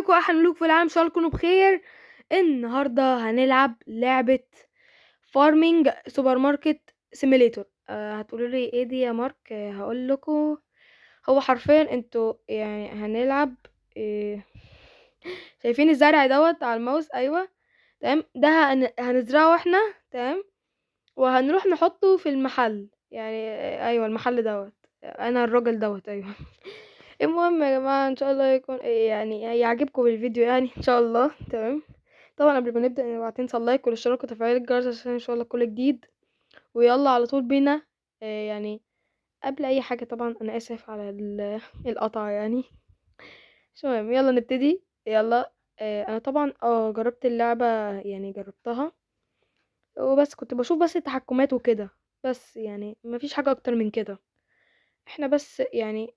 عليكم احلى ملوك في العالم، ان شاء الله تكونوا بخير. النهارده هنلعب لعبه farming supermarket simulator. هتقولوا لي ايه دي يا مارك؟ هقول لكم، هو حرفيا انتوا يعني هنلعب إيه؟ شايفين الزرع دوت على الماوس؟ ايوه تمام، ده هنزرعه احنا، تمام، وهنروح نحطه في المحل، يعني ايوه المحل دوت، انا الراجل دوت، ايوه. المهم يا جماعة ان شاء الله يكون يعني يعجبكم الفيديو، يعني ان شاء الله. تمام، طبعا قبل ما نبدا اوعى تنسى ال like والاشتراك وتفعيل الجرس عشان ان شاء الله كل جديد. ويلا على طول بينا. يعني قبل اي حاجة طبعا انا اسف على القطع، يعني مش مهم، يلا نبتدي. يلا. انا طبعا جربت اللعبة، يعني جربتها وبس، كنت بشوف بس التحكمات وكده، بس يعني مفيش حاجة اكتر من كده. احنا بس يعني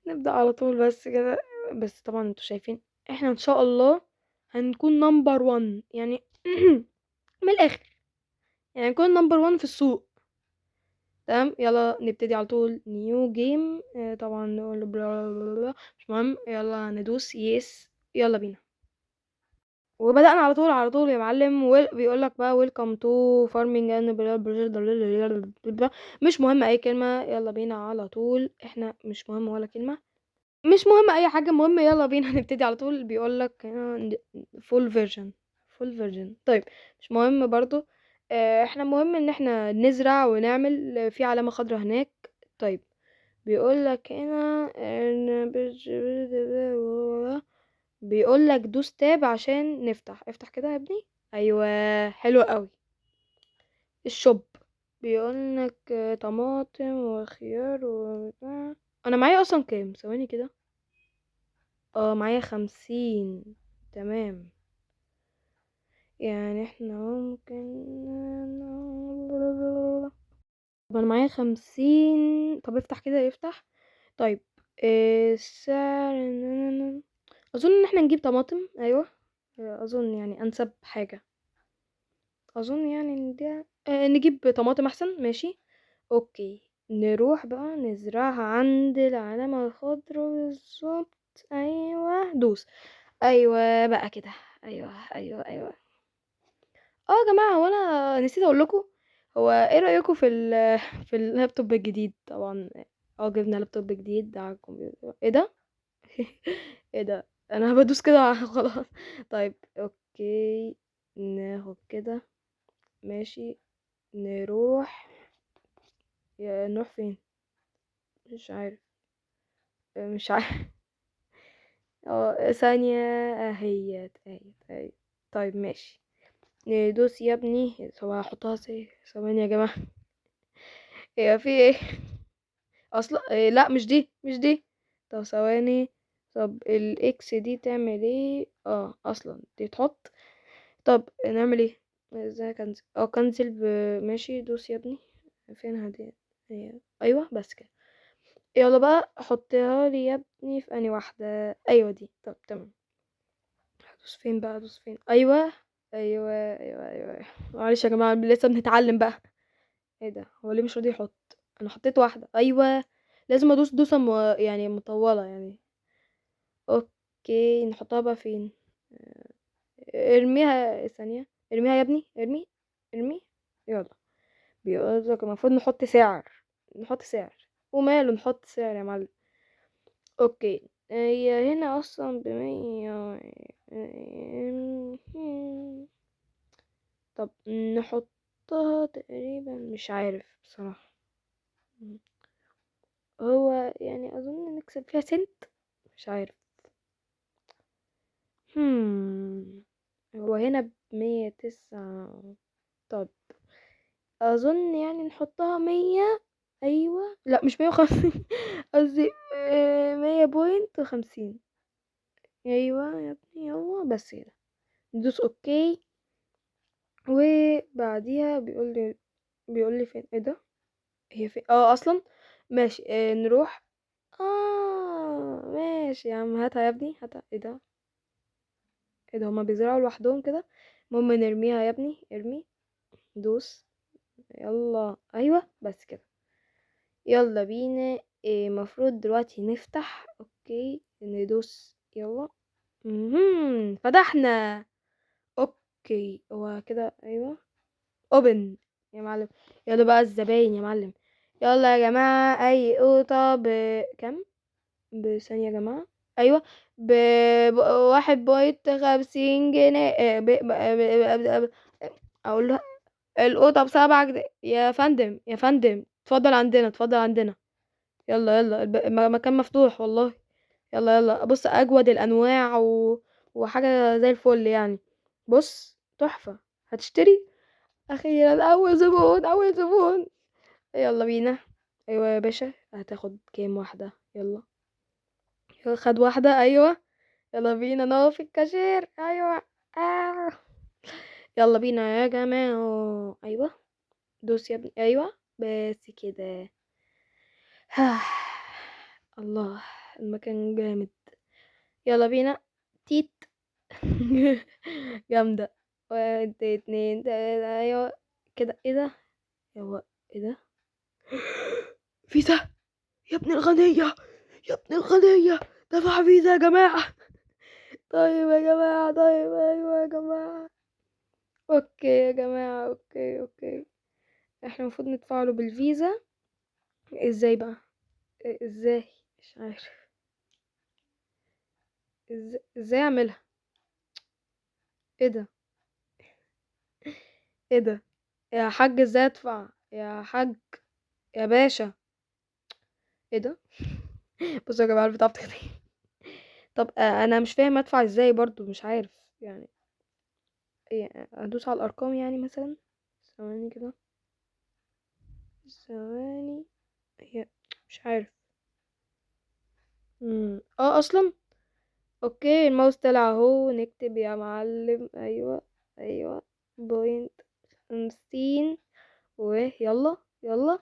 نبدأ على طول بس كده. بس طبعا انتوا شايفين احنا ان شاء الله هنكون number 1، يعني من الاخر يعني نكون number 1 في السوق. تمام، يلا نبتدي على طول new game. طبعا نقول بلا بلا بلا، مش مهم، يلا ندوس yes، يلا بينا. وبدأنا على طول، على طول يا معلم. بيقول لك بقى welcome to farming and بلا بلا بلا بلا بلا بلا، مش مهم اي كلمة، يلا بينا على طول. احنا مش مهم ولا كلمة، مش مهم اي حاجة، المهم يلا بينا نبتدي على طول. بيقول لك هنا full version، full version، طيب مش مهم برضو. احنا مهم ان احنا نزرع ونعمل في علامة خضراء هناك. طيب بيقول لك هنا ان بيقول لك دوس tab عشان نفتح. افتح كده يا ابني، ايوه حلو قوي. ال shop بيقول لك طماطم وخيار و انا معايا اصلا كام؟ ثواني كده، معايا 50. تمام، يعني احنا ممكن طب انا معايا 50. طب افتح كده، افتح. طيب، السعر اظن ان احنا نجيب طماطم، ايوه اظن يعني انسب حاجة، اظن يعني ان ده، نجيب طماطم احسن. ماشي okay، نروح بقى نزرعها عند العلامة الخضراء بالظبط. ايوه دوس، ايوه بقى كده، ايوه ايوه ايوه. يا جماعة هو انا نسيت اقول لكم، هو ايه رايكم في اللابتوب الجديد؟ طبعا جبنا لابتوب جديد على الكمبيوتر. ايه ده؟ ايه ده؟ انا بدوس كده خلاص. طيب okay، ناخد كده، ماشي، نروح، يا نروح فين؟ مش عارف، مش عارف. ثانية، اهيت، اهيت، اهيت. طيب ماشي، ندوس يا ابني. طب هحطها ازاي؟ ثواني يا جماعة، هي في ايه اصلا؟ إيه؟ لا مش دي، مش دي. طب ثواني، طب ال X دي تعمل ايه؟ اصلا دي تحط. طب نعمل ايه؟ ازاي cancel؟ cancel ماشي، دوس يا ابني. فين هدي؟ هي. ايوه بس كده. يلا بقى حطيها لي يا ابني في انهي واحدة؟ ايوه دي. طب تمام، هدوس فين بقى؟ هدوس فين؟ ايوه ايوه ايوه ايوه، أيوة. معلش يا جماعة لسه بنتعلم بقى. ايه ده؟ هو ليه مش راضي يحط؟ انا حطيت واحدة. ايوه لازم ادوس دوسة يعني مطولة يعني. okay نحطها بقى فين؟ ارميها ثانية، ارميها يا ابني، ارمي، ارمي. يلا بيقول لك المفروض نحط سعر، نحط سعر، وماله نحط سعر يا معلم. okay هي هنا اصلا ب100. طب نحطها تقريبا، مش عارف بصراحة، هو يعني اظن نكسب فيها سنت، مش عارف. هو هنا ب109. طب اظن يعني نحطها 100. ايوه لا مش 150، قصدي، 100.50. ايوه يا ابني، يلا بس كده ندوس okay. وبعديها بيقول لي فين؟ ايه ده؟ هي فين؟ اصلا ماشي. نروح. ماشي يا عم، هاتها يا ابني، هاتها. ايه ده؟ ايه ده؟ هما بيزرعوا لوحدهم كده. المهم نرميها يا ابني، ارمي، دوس، يلا. ايوه بس كده، يلا بينا. المفروض دلوقتي نفتح. okay ندوس يلا. فتحنا. okay هو كده، ايوه open يا معلم. يلا بقى الزباين يا معلم. يلا يا جماعة، اي قوطة بكم؟ بثانية يا جماعة. ايوه 1.50 جنيه. اقول له القوطة ب7 جنيه. يا فندم، يا فندم، اتفضل عندنا، اتفضل عندنا. يلا يلا، مكان مفتوح والله. يلا يلا، بص اجود الانواع وحاجة زي الفل يعني. بص تحفة. هتشتري؟ اخيرا اول زبون، اول زبون. يلا بينا. ايوه يا باشا، هتاخد كام واحدة؟ يلا. يلا، خد واحدة. ايوه يلا بينا نقف في الكاشير. ايوه. يلا بينا يا جماعة. ايوه دوس يا ابني. ايوه بس كده. الله المكان جامد. يلا بينا. تيت. جامدة. 1 2 3. ايوه كده. ايه ده؟ هو ايه ده؟ فيزا يا ابن الغنية، يا ابن الغنية، دفع فيزا يا جماعة. طيب يا جماعة، طيب ايوه يا جماعة، okay يا جماعة، okay okay. احنا المفروض ندفع له بالفيزا. ازاي بقى؟ ازاي؟ مش عارف ازاي اعملها. ايه ده؟ ايه ده يا حاج؟ ازاي ادفع يا حاج؟ يا باشا ايه ده؟ بصوا يا جماعة البتاعة بتختفي. طب انا مش فاهم ادفع ازاي برضو، مش عارف يعني ايه. ادوس على الارقام يعني مثلا؟ ثواني كده، ثواني، هي مش عارف. اصلا okay الماوس طلع اهو. نكتب يا معلم. ايوه ايوه .50 ويلا يلا.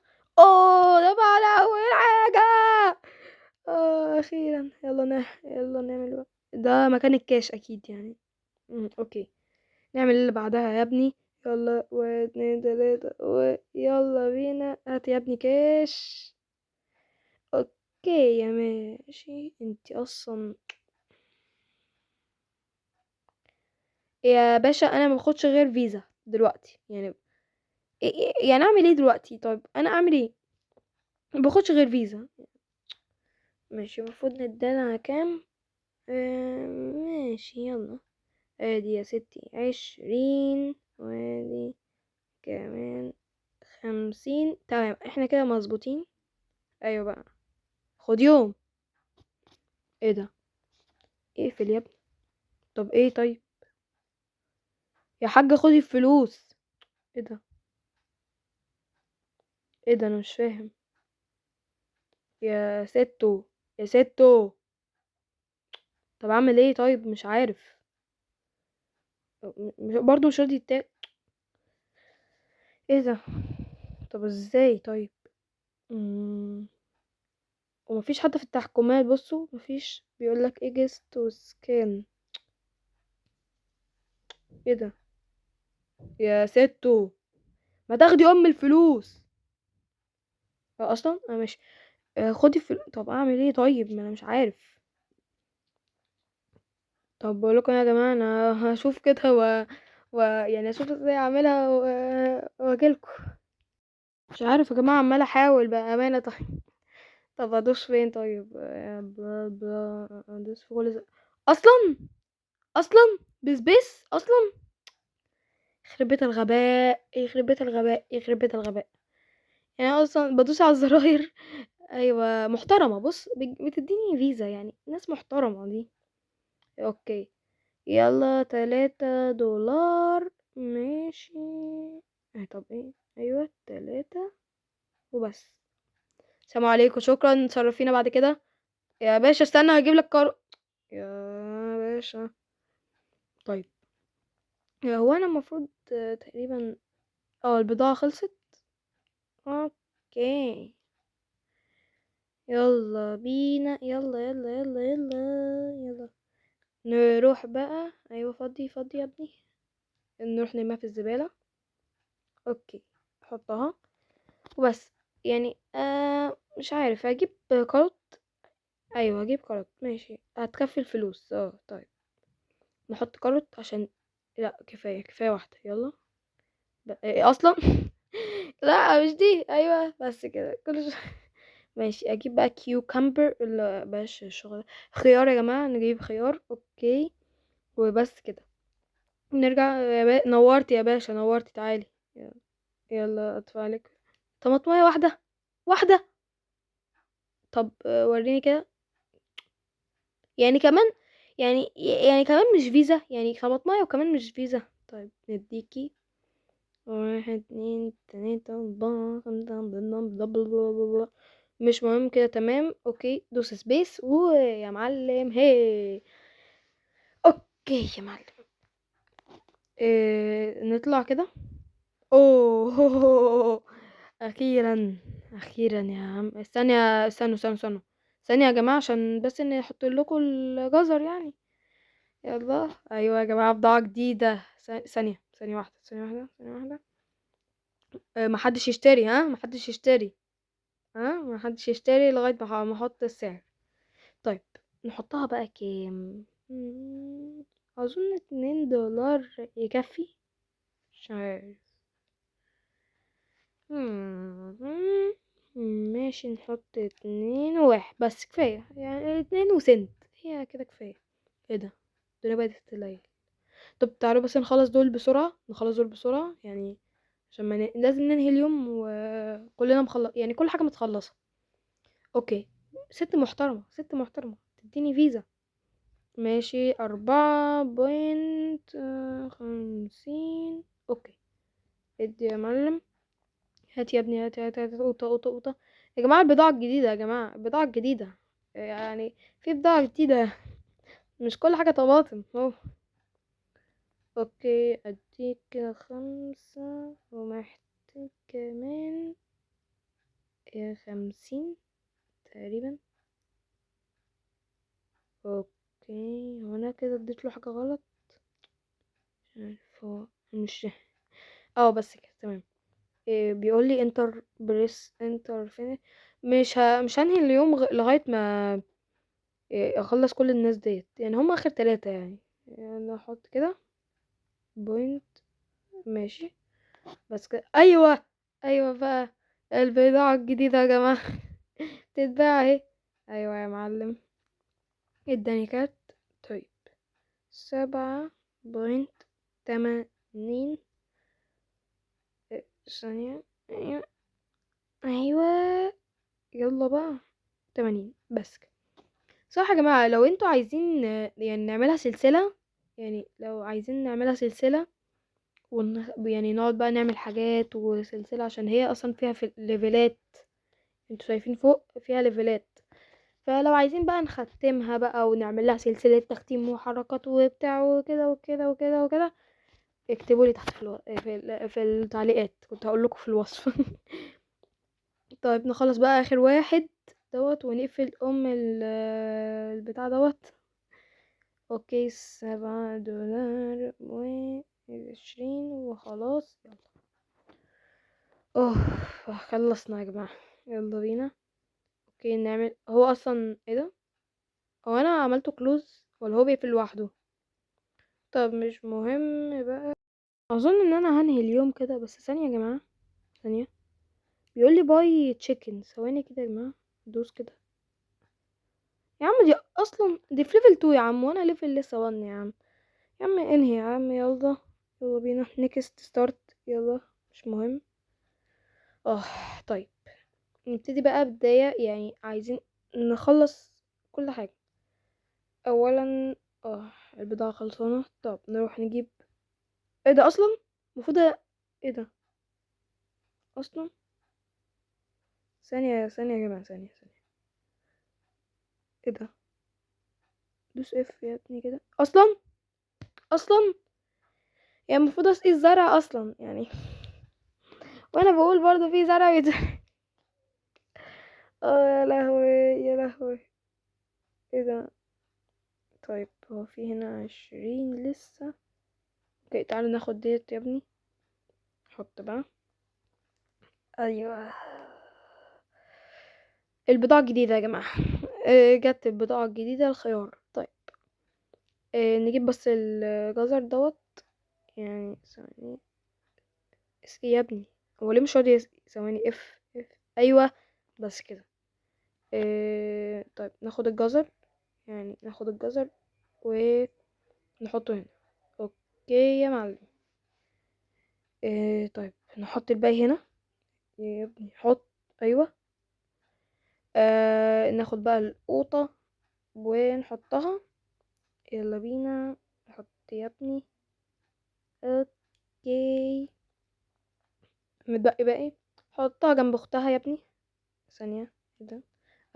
ده بقى اول حاجة. اخيرا. يلا يلا نعمل بقى. ده مكان الكاش اكيد يعني. okay نعمل اللي بعدها يا ابني. يلا 1 2 3 ويلا بينا. هات يا ابني كاش. okay يا ماشي. انتي اصلا يا باشا انا ما باخدش غير فيزا دلوقتي يعني. يعني اعمل ايه دلوقتي؟ طيب انا اعمل ايه؟ ما باخدش غير فيزا. ماشي المفروض نديلها كام؟ ماشي يلا. ادي يا ستي 20 وادي كمان 50. تمام احنا كده مظبوطين. ايوه بقى خد يوم. ايه ده؟ اقفل يا ابني. طب ايه؟ طيب يا حاجة خدي الفلوس. ايه ده؟ ايه ده؟ انا مش فاهم يا ستو، يا ستو. طب اعمل ايه طيب؟ مش عارف. برضو مش راضي ايه ده؟ طب ازاي طيب؟ ومفيش حد في التحكمات. بصوا مفيش، بيقولك اجست وسكان. ايه ده يا ستو؟ ما تاخدي ام الفلوس. اصلا انا مش، خدي الفلوس. طب اعمل ايه طيب؟ ما انا مش عارف. طب بقول لكم يا جماعه انا هشوف كده يعني اشوف ازاي اعملها واجيلكم. مش عارف يا جماعه، عماله احاول بامانه. طيب طب ادوس فين طيب؟ بلا بلا، ادوس في كل اصلا، اصلا ب space اصلا. يخرب بيت الغباء، يخرب بيت الغباء، يخرب بيت الغباء. يعني أنا اصلا بدوس على الزراير. ايوه محترمه. بص بتديني فيزا يعني، ناس محترمه دي. okay يلا تلاتة دولار. ماشي. طب ايه؟ ايوه 3 وبس. السلام عليكم، شكرا، تصرفينا بعد كده يا باشا. استنى هجيب لك كار يا باشا. طيب هو انا المفروض تقريبا البضاعة خلصت. okay يلا بينا، يلا يلا يلا يلا يلا نروح بقى. ايوه فضي فضي يا ابني، نروح نرميها في الزبالة. okay حطها وبس. مش عارف اجيب كاروت. ايوه اجيب كاروت ماشي. هتكفي الفلوس. طيب نحط carrot عشان لا كفاية، كفاية واحدة. يلا إيه اصلا؟ لا مش دي، ايوه بس كده كل شوية. ماشي، اجيب بقى cucumber، لا باش الشغل، خيار يا جماعة، نجيب خيار. okay وبس كده نرجع. يا نورت يا باشا، نورت، تعالي يلا، يلا ادفع لك طماطمايه واحدة واحدة. طب وريني كده، يعني كمان، يعني كمان مش فيزا، يعني طماطمايه وكمان مش فيزا. طيب نديكي 1 2 3 4 5 بلا بلا بلا بلا، مش مهم كده. تمام okay، دوس space ويا معلم. هي okay يا معلم، نطلع كده. اوه اخيرا، اخيرا يا عم. استنى، استنوا، استنوا، استنوا ثانية يا جماعة، عشان بس نحط لكم الجزر يعني. يلا ايوه يا جماعة، بضاعة جديدة. ثانية، ثانية واحدة، ثانية واحدة، ثانية واحدة. محدش يشتري، ها، محدش يشتري، ها، محدش يشتري لغاية ما احط السعر. طيب نحطها بقى كام؟ اظن 2 دولار يكفي، مش عارف. ماشي، نحط 2 و1 بس كفاية، يعني 2 وسنت هي كده كفاية. ايه ده؟ الدنيا بدأت تليل. طب تعالوا بس نخلص دول بسرعة، نخلص دول بسرعة يعني، عشان ما لازم ننهي اليوم وكلنا مخلص، يعني كل حاجة متخلصة. okay ست محترمة، ست محترمة تديني فيزا. ماشي، 4.50. okay ادي يا معلم، هات يا ابني، هات، هات، هات، قوطة، قوطة، قوطة. يا جماعة البضاعة الجديدة يا جماعة، البضاعة الجديدة، يعني في بضاعة جديدة، مش كل حاجة طماطم اهو. okay اديك كده 5، ومحتاج كمان 50 تقريبا. okay هو انا كده اديت له حاجة غلط، مش عارف هو مش بس كده تمام. بيقول لي enter press enter فين. مش هنهي اليوم لغاية ما اخلص كل الناس ديت، يعني هم اخر 3 يعني. انا احط كده point، ماشي بس كده. ايوه ايوه بقى البضاعة الجديدة يا جماعة تتباع اهي. ايوه يا معلم اداني كارت. طيب 7.80. ثانية. ايوه ايوه يلا بقى 80 بس كده. صح يا جماعة، لو انتوا عايزين يعني نعملها سلسلة، يعني لو عايزين نعملها سلسلة يعني نقعد بقى نعمل حاجات وسلسلة، عشان هي اصلا فيها في ليفلات، انتوا شايفين فوق فيها ليفلات، فلو عايزين بقى نختمها بقى ونعمل لها سلسلة تختيم وحركات وبتاع وكده وكده وكده وكده، اكتبوا لي تحت في التعليقات، كنت هقول لكم في الوصف. طيب نخلص بقى اخر واحد دوت ونقفل ام البتاع دوت. okay سبعة دولار وعشرين وخلاص. يلا اوه خلصنا يا جماعة، يلا بينا. okay نعمل، هو اصلا ايه ده؟ هو انا عملته close ولا هو بيقفل لوحده؟ طب مش مهم بقى، اظن ان انا هنهي اليوم كده. بس ثانية يا جماعة، ثانية، بيقول لي buy chicken. ثواني كده يا جماعة، دوس كده يا عم. دي اصلا دي في level 2 يا عم، وانا level لسه 1 يا عم. يا عم انهي يا عم، يلا يلا بينا next start، يلا مش مهم. طيب نبتدي بقى بداية، يعني عايزين نخلص كل حاجة اولا. البضاعة خلصانة. طب نروح نجيب ايه ده اصلا؟ المفروض ايه ده اصلا؟ ثانية، ثانية يا جماعة، ثانية، ثانية، ايه ده؟ دوس اف يا ابني كده. اصلا، اصلا يعني المفروض اسقي الزرع اصلا يعني، وانا بقول برضو في زرع بيتزرع. يا لهوي يا لهوي، ايه ده؟ طيب هو في هنا 20 لسه. okay تعالوا ناخد ديت يا ابني، حط بقى. ايوه البضاعة الجديدة يا جماعة. جت البضاعة الجديدة، الخيار. نجيب بس الجزر دوت، يعني ثواني. يا ابني هو ليه مش راضي ثواني، F F، ايوه بس كده. طيب ناخد الجزر، يعني ناخد الجزر ونحطه هنا. okay يا معلم. طيب نحط الباقي هنا يا ابني، حط، ايوه. ناخد بقى القوطة ونحطها، يلا بينا نحط يا ابني. okay متبقي باقي، حطها جنب اختها يا ابني. ثانية كده،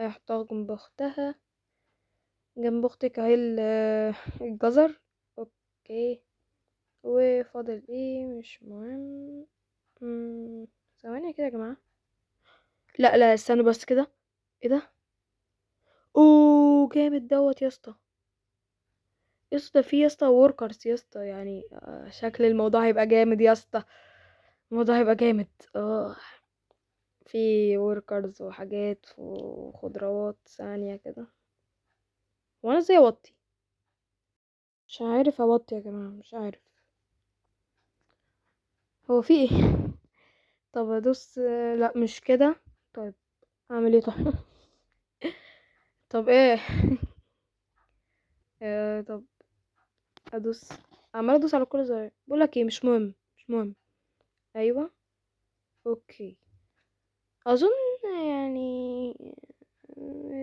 ايوه حطها جنب اختها، جنب اختك اهي الجزر. okay وفاضل ايه؟ مش مهم. ثواني كده يا جماعة، لا لا استنوا بس كده. ايه ده؟ اوه جامد دوت يا اسطى، يا اسطى في يا اسطى workers يا اسطى، شكل الموضوع هيبقى جامد يا اسطى، الموضوع هيبقى جامد. في workers وحاجات وخضروات. ثانية كده، وانا ازاي اوطي؟ مش عارف اوطي يا جماعة، مش عارف هو في ايه. طب ادوس، لا مش كده. طيب اعمل ايه؟ طيب طب ايه؟ طب ادوس، عمال ادوس على كل زرار. بقول لك ايه، مش مهم مش مهم. ايوه okay، اظن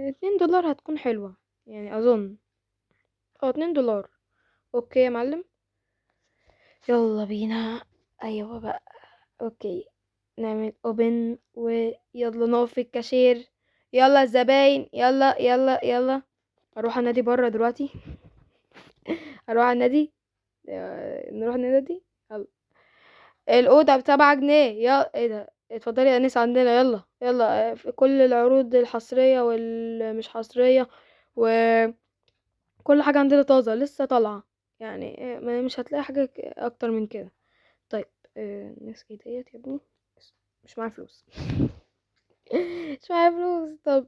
اتنين دولار هتكون حلوة، اظن. اتنين دولار. okay يا معلم، يلا بينا. ايوه بقى، okay نعمل open ويلا نقف في الكاشير. يلا الزباين، يلا يلا يلا. اروح النادي بره دلوقتي. اروح على النادي، نروح النادي. يلا الأوضة ب7 جنيه. يا ايه ده؟ اتفضلي يا انسة عندنا. يلا يلا، في كل العروض الحصرية والمش حصرية وكل حاجة عندنا طازة لسه طالعة، مش هتلاقي حاجة اكتر من كده. طيب، نسكي ديت يا ابني، مش معايا فلوس. مش معايا فلوس. طب،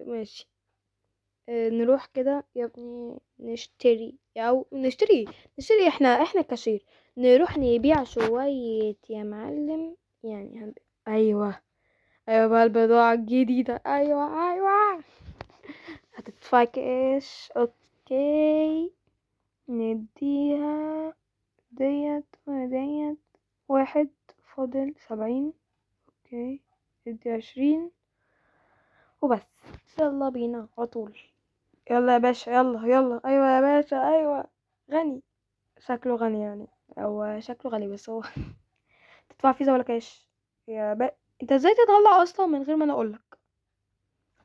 ماشي. نروح كده يا ابني نشتري، او نشتري احنا كاشير، نروح نبيع شوية يا معلم. ايوه ايوه بقى البضاعة الجديدة. ايوه ايوه هتدفع كاش. okay نديها ديت وديت، 1 فاضل 70. okay ندي 20 وبس. يلا بينا على طول. يلا يا باشا، يلا يلا. ايوه يا باشا، ايوه غني، شكله غني يعني، او شكله غني بس هو تدفع فيزا ولا كاش يا انت ازاي تطلع اصلا من غير ما انا اقولك؟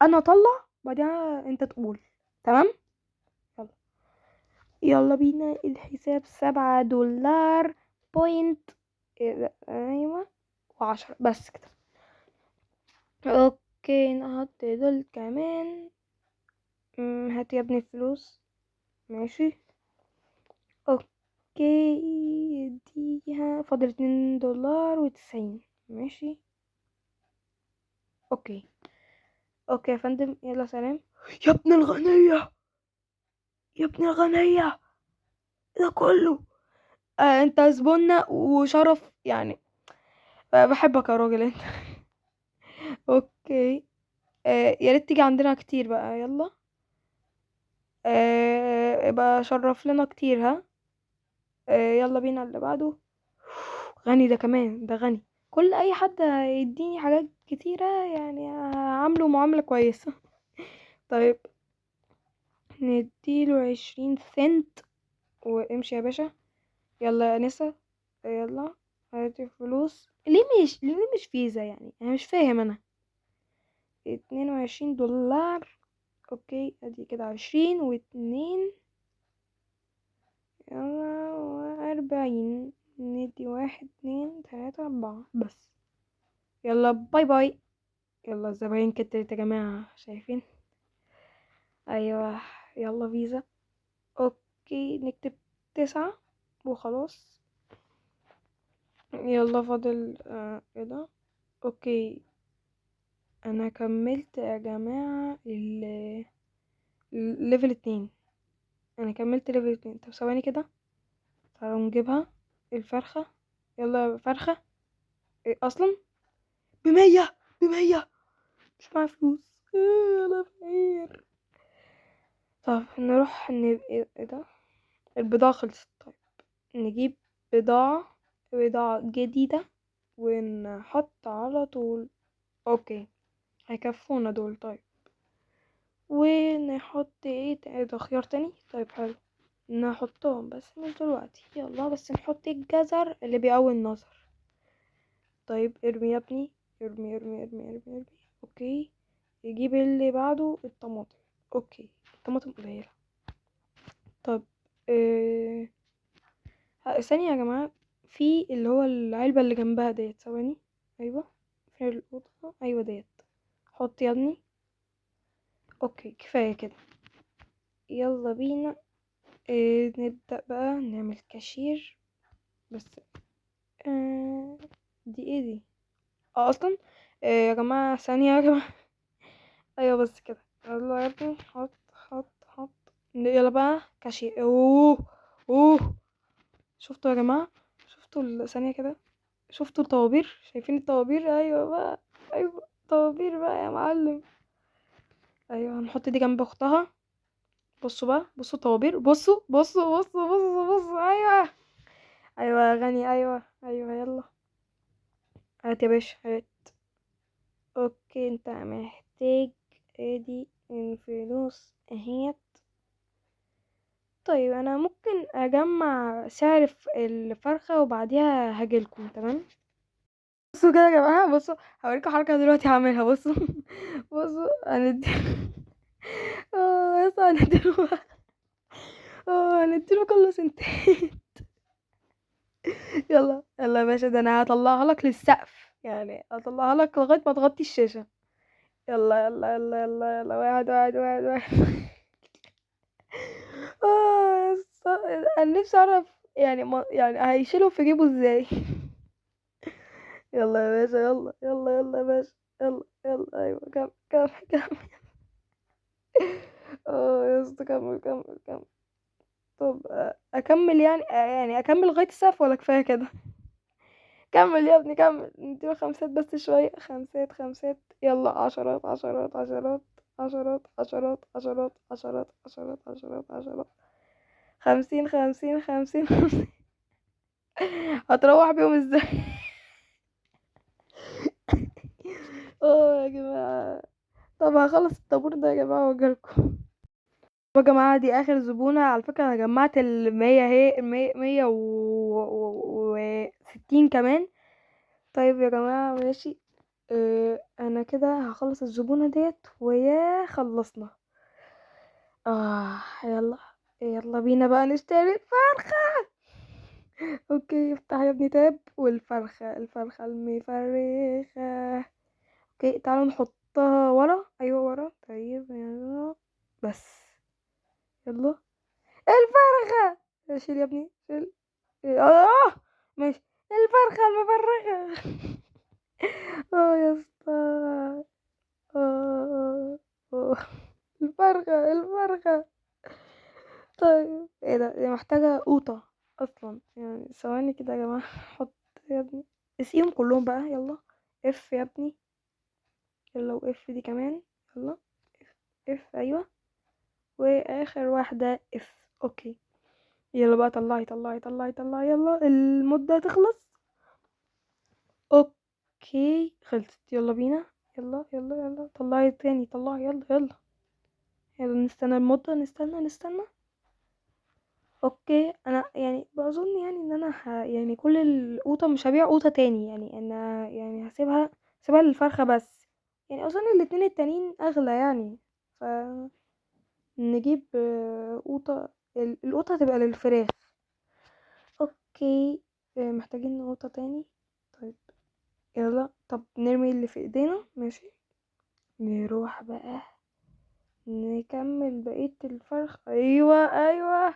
انا اطلع بعدها انت تقول. تمام يلا يلا بينا. الحساب سبعة دولار point، إيه ده؟ ايوه وعشرة بس كده. okay نحط دول كمان. هات يا ابني الفلوس. ماشي okay اديها، فاضل اتنين دولار وتسعين. ماشي okay okay يا فندم، يلا سلام. يا ابن الغنية، يا ابن الغنية، ده كله. انت زبوننا وشرف يعني. بحبك يا راجل انت. okay. يا ريت تيجي عندنا كتير بقى. يلا. ابقى شرف لنا كتير. ها. يلا بينا اللي بعده. غني ده كمان، ده غني. كل اي حد هيديني حاجات كتيرة هعامله معاملة كويسة. طيب نديله 20 سنت وامشي يا باشا. يلا يا انسة، يلا هاتي فلوس. ليه مش فيزا يعني؟ انا مش فاهم. انا اتنين وعشرين دولار. okay ادي كده 20 واتنين، يلا وأربعين. ندي 1 2 3 4 بس. يلا bye bye. يلا الزباين كترت يا جماعة، شايفين؟ ايوه يلا فيزا. okay نكتب 9 وخلاص. يلا فاضل، ايه ده؟ okay انا كملت يا جماعة ال level 2. انا كملت level 2. طب ثواني كده، تعالوا نجيبها الفرخة. يلا يا فرخة. ايه اصلا ب100، ب100، مش معايا فلوس. انا فقير. طب نروح ايه ده؟ البضاعة خلصت. طيب نجيب بضاعة جديدة ونحط على طول. okay هيكفونا دول. طيب ونحط ايه ايه ده؟ خيار تاني. طيب حلو، نحطهم بس مش دلوقتي. يلا بس نحط الجزر اللي بيقوي النظر. طيب ارمي يا ابني، ارمي ارمي ارمي ارمي ارمي. okay يجيب اللي بعده الطماطم. okay الطماطم قليلة. طب ثانية يا جماعة، في اللي هو العلبة اللي جنبها ديت، ثواني. ايوه في الأوضة، ايوه ديت، حط يا ابني. okay كفاية كده، يلا بينا. نبدأ بقى نعمل كاشير. بس دي ايه دي؟ اصلا يا جماعة ثانية يا جماعة. ايوه بس كده، يلا يا ابني حط حط حط. يلا بقى كاشير. اوه اوه، شفتوا يا جماعة؟ شفتوا ثانية كده، شفتوا الطوابير؟ شايفين الطوابير؟ ايوه بقى، ايوه طوابير بقى يا معلم. ايوه هنحط دي جنب اختها. بصوا بقى، بصوا الطوابير، بصوا بصوا بصوا بصوا بصوا. ايوه ايوه يا غني، ايوه ايوه. يلا هات يا باشا، هات. okay انت محتاج ادي الفلوس اهيت. طيب انا ممكن اجمع سعر الفرخة وبعديها هاجيلكم. تمام بصوا كده يا جماعة، بصوا هوريكم حركة دلوقتي هعملها. بصوا بصوا هندي بس هنديله هنديله كله سنتين. يلا يلا يا باشا، ده انا هطلعها لك للسقف، يعني هطلعها لك لغاية ما تغطي الشاشة. يلا يلا يلا يلا يلا، واحد واحد واحد واحد. انا نفسي اعرف يعني هيشيلهم في جيبه ازاي. يلا يا باشا، يلا يلا يلا يا باشا، يلا يلا، ايوه كمل كمل كمل. يا اسطى كمل كمل كمل. طب، اكمل يعني اكمل لغايه السقف ولا كفايه كده؟ كمل يا ابني كمل، نديله خمسات بس شويه، خمسات خمسات، يلا عشرات عشرات عشرات عشرات عشرات عشرات عشرات عشرات عشرات عشرات، 50 50 50 50. هتروح بيهم ازاي؟ يا جماعه، طب هخلص الطابور ده يا جماعه واجيلكم. يا جماعه دي اخر زبونه على فكره، انا جمعت المية اهي، المية، مية وستين كمان. طيب يا جماعه ماشي، انا كده هخلص الزبونه ديت ويا خلصنا. يلا يلا بينا بقى نشتري الفرخه. okay افتح يا ابني tab، والفرخه، الفرخه المفرخه. okay تعالوا نحطها ورا، ايوه ورا. طيب يلا بس، يلا الفرخه، شيل يا ابني شيل. ماشي، الفرخه المفرخه. يا اسطى، الفرخه، الفرخه. طيب ايه ده؟ دي محتاجه قوطه اصلا، ثواني كده يا جماعه. حط يا ابني، اسقيهم كلهم بقى. يلا اف يا ابني، يلا واف دي كمان، يلا اف اف، ايوه واخر واحده اف. okay يلا بقى، طلعي طلعي طلعي طلعي، يلا المده تخلص. okay خلصت، يلا بينا، يلا يلا يلا، طلعي تاني، طلعي، يلا يلا يلا، نستنى المده، نستنى نستنى. okay انا بظن ان انا كل القوطه مش هبيع قوطه تاني، انا هسيبها للفرخه بس، اظن الاتنين التانيين اغلى ف نجيب، قوطه، القوطه هتبقى للفراخ. okay، محتاجين قوطه تاني. طيب يلا، طب نرمي اللي في ايدينا، ماشي نروح بقى نكمل بقيه الفرخ. ايوه ايوه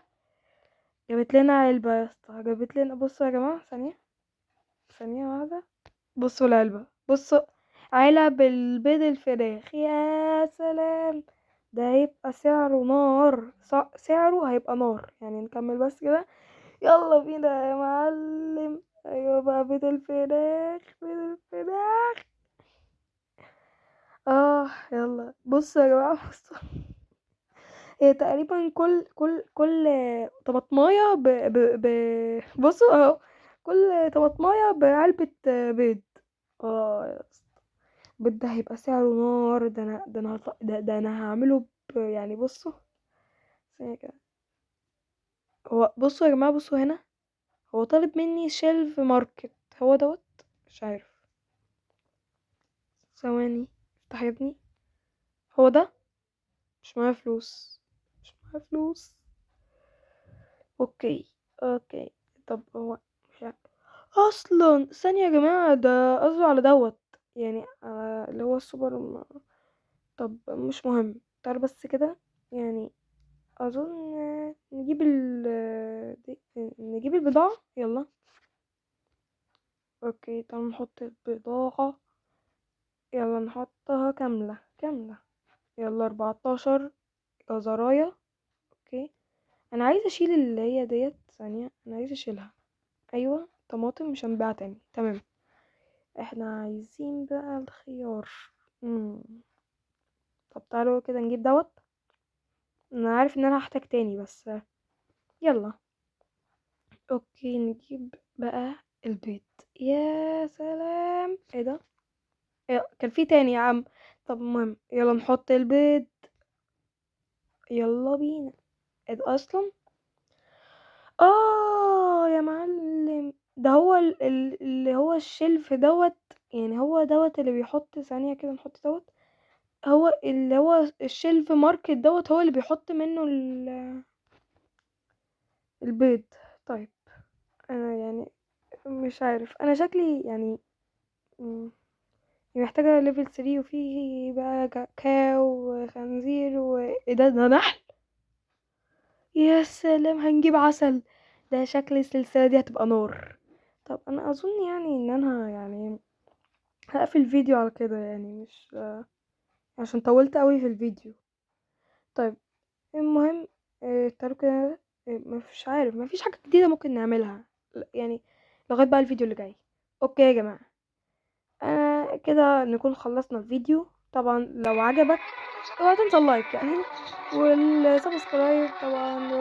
جابت لنا علبه يا اسطى، جابت لنا. بصوا يا جماعه، ثانيه ثانيه واحده، بصوا العلبه، بصوا علب البيض الفراخ، يا سلام. ده هيبقى سعره نار، سعره هيبقى نار يعني. نكمل بس كده، يلا بينا يا معلم. ايوه بقى، بيت الفراخ، بيت الفراخ. يلا بصوا يا جماعة، بصوا هي تقريبا كل طماطمايه ب ب ب بصوا اهو، كل طماطمايه بعلبة بيض. يا اسطى البيض ده هيبقى سعره نار. ده انا، ده انا هط-، ده، ده انا هعمله ب-، يعني بصوا ثانية كده. هو بصوا يا جماعة، بصوا هنا هو طالب مني shelf market، هو دوت مش عارف، ثواني افتح يا ابني. هو ده مش معايا فلوس، مش معايا فلوس. okay okay، طب هو مش عارف اصلا. ثانية يا جماعة، ده قصده على دوت يعني، اللي هو السوبر طب مش مهم، تعالوا بس كده يعني. اظن نجيب دي، نجيب البضاعة. يلا okay، تعالوا نحط البضاعة، يلا نحطها كاملة كاملة. يلا 14 جزراية. okay، انا عايزة اشيل اللي هي ديت، ثانية انا عايزة اشيلها. ايوه طماطم مش هنبيعها تاني، تمام. احنا عايزين بقى الخيار. طب تعالوا كده نجيب دوت، انا عارف ان انا هحتاج تاني بس يلا. okay نجيب بقى البيض. يا سلام، ايه ده؟ إيه، كان في تاني يا عم. طب المهم يلا نحط البيض، يلا بينا. ايه ده اصلا؟ يا معلم، ده هو اللي هو ال shelf دوت، يعني هو دوت اللي بيحط. ثانية كده نحط دوت، هو اللي هو ال shelf market دوت، هو اللي بيحط منه البيض. طيب انا يعني مش عارف، انا شكلي محتاجة level 3، وفي بقى كاو وخنزير و ايه ده؟ ده نحل. يا سلام، هنجيب عسل. ده شكل السلسلة دي هتبقى نار. طب انا اظن ان انا هقفل الفيديو على كده، مش عشان طولت قوي في الفيديو. طيب المهم، تعالوا كده، مش عارف، مفيش حاجة جديدة ممكن نعملها لغاية بقى الفيديو اللي جاي. okay يا جماعة، انا كده نكون خلصنا الفيديو. طبعا لو عجبك اوعى تنسى ال like وال subscribe طبعا،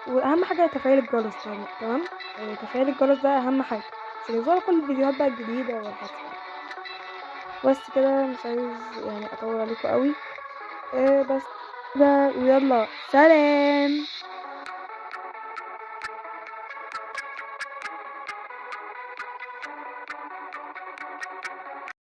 واهم حاجة تفعيل الجرس طبعا، تمام؟ تفعيل الجرس ده اهم حاجة عشان يوصلك كل الفيديوهات بقى الجديدة والحاجات. بس كده، مش عايز اطول عليكم قوي، بس كده، ويلا سلام.